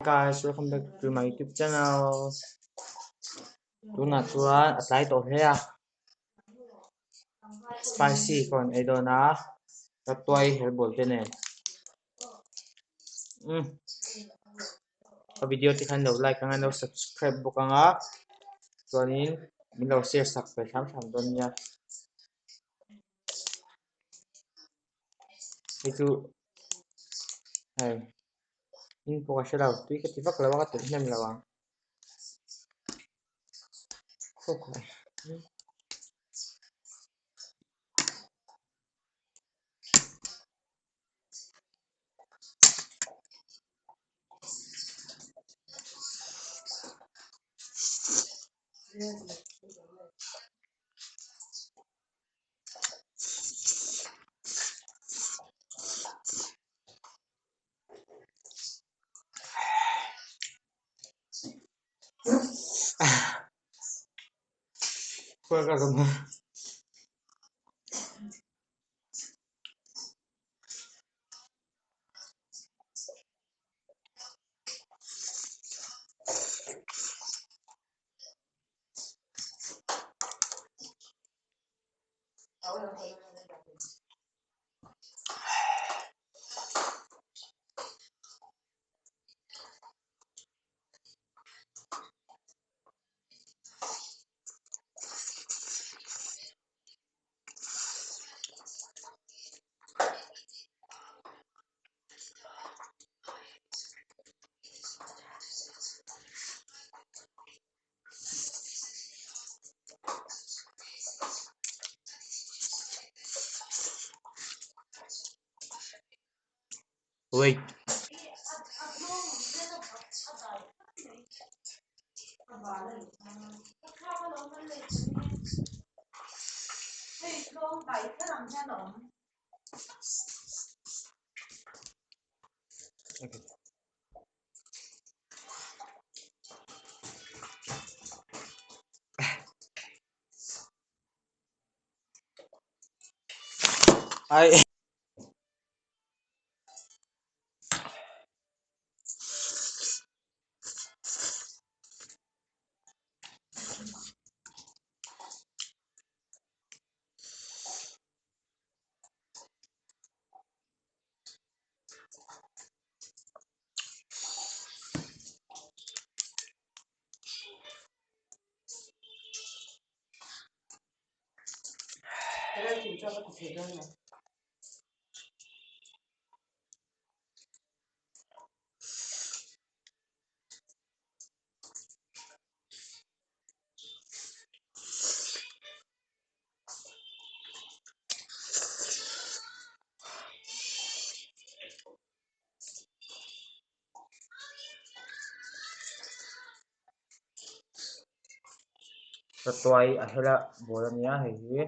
Guys, welcome back to my YouTube channel. Tunah chuan a tlai tawh hle a, spicy ka rawn ei dawn a, ka tuai hel bawl te nen. Umm ka video te khan lo like anga lo subscribe bawk anga chuanin min lo share sak ve hram hram dawn nia. Hei chu hei in pawh ka hre lo tui ka ti vak lo a ka telh hnem lo ang. Wait. Okay. Ai. Tuai a hela bawl a nia hei hi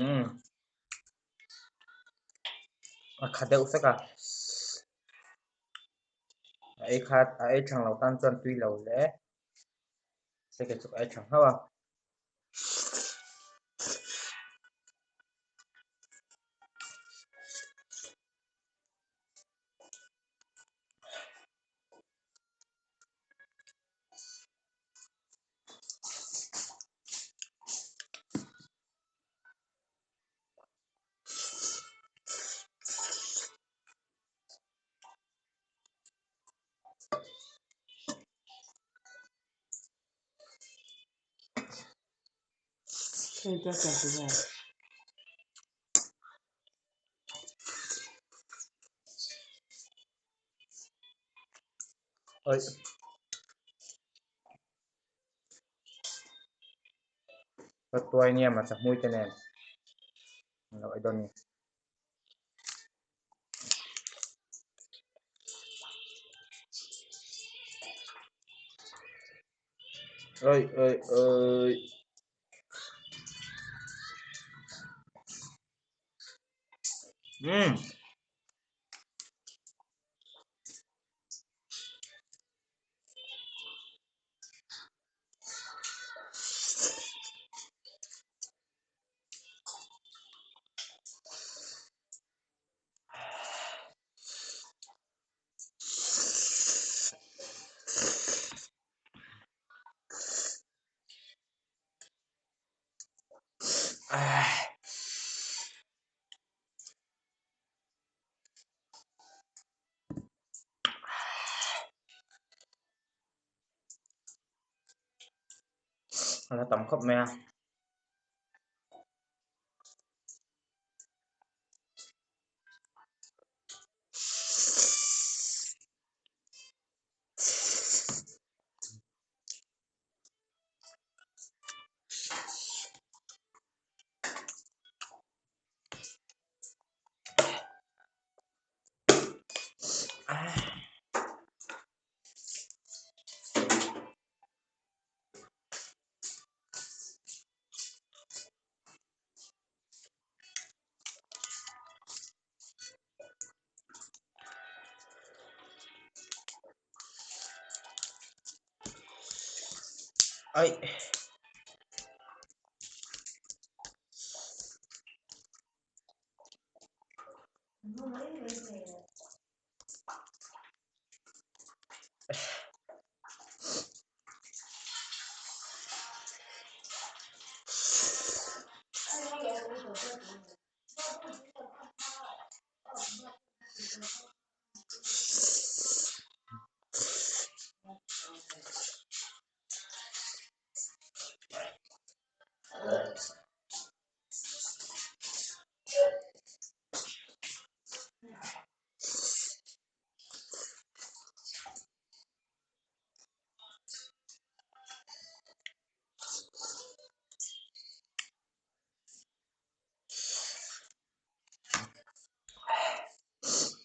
umm a kha deuh vek a a ei khat a ei thang lo tan chuan tui lo hle second chu ka ei thang hlauh a. Oi. Ka tuai nia hmasa hmui te nen lo ei dawn ni. Oi oi oi. Umm. A la tam khawp mai a. Aih.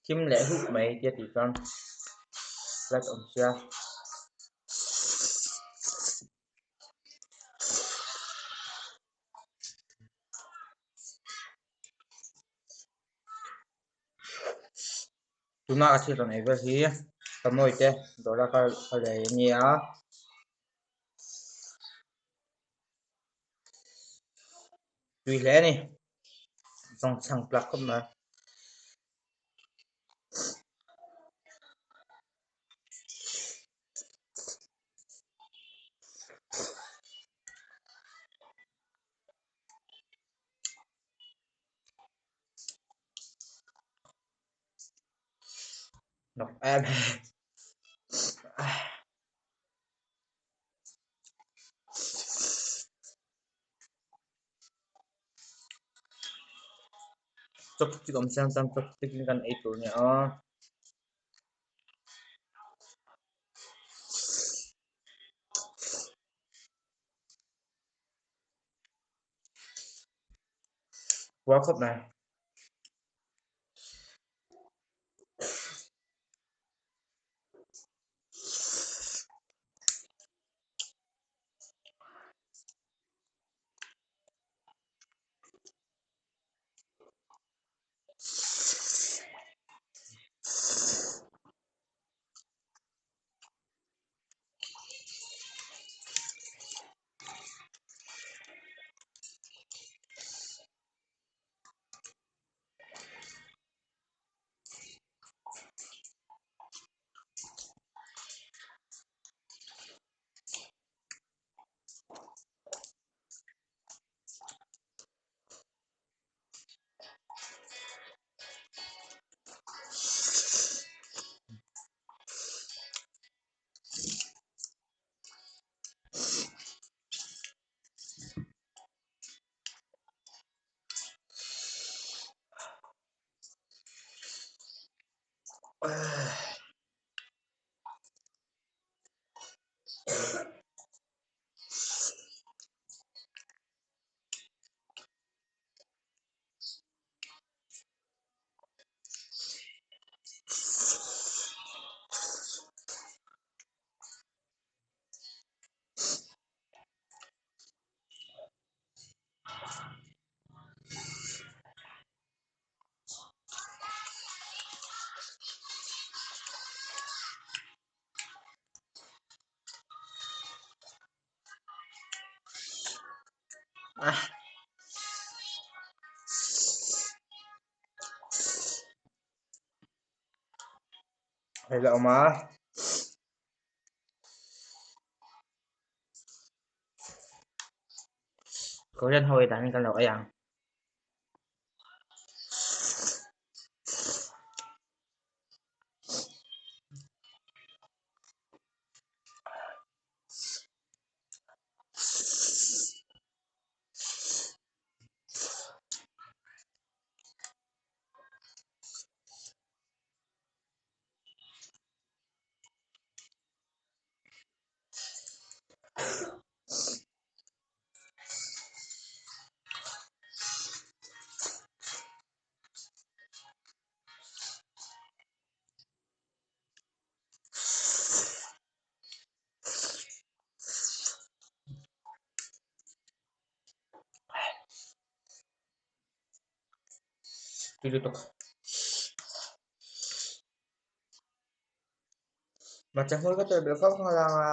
Thim leh huk mai tia tih chuan light awm sia. Tuna a thil rawn ei vel hi Tamawi te dawra kal lei a nia. Tui hle a ni zawngchhang tlak khawp mai. Nawk em chopstick awm chiang chuan chopstick in kan ei tur a ni a. Puar khawp mai. Hei la awm a. Korean ho ei danin kan lo ei ang. Tui lutuk. Hmarcha hmul ka telh belh fo nghal ang a.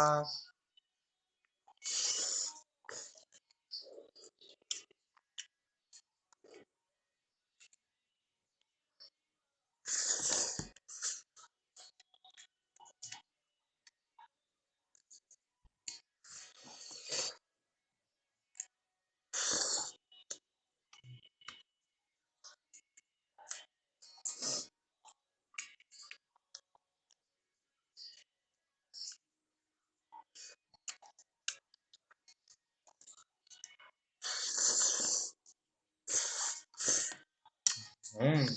Umm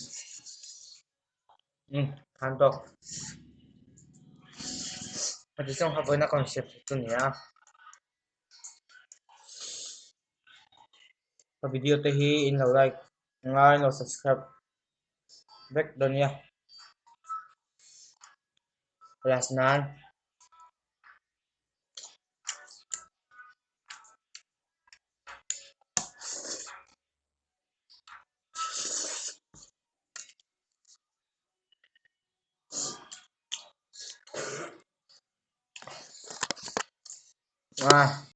umm khan tawk a ti chuan kha vawiin a concept chu a ni a. Ka video te hi in lo like ngai in lo subscribe vek dawn nia last nan. Ah.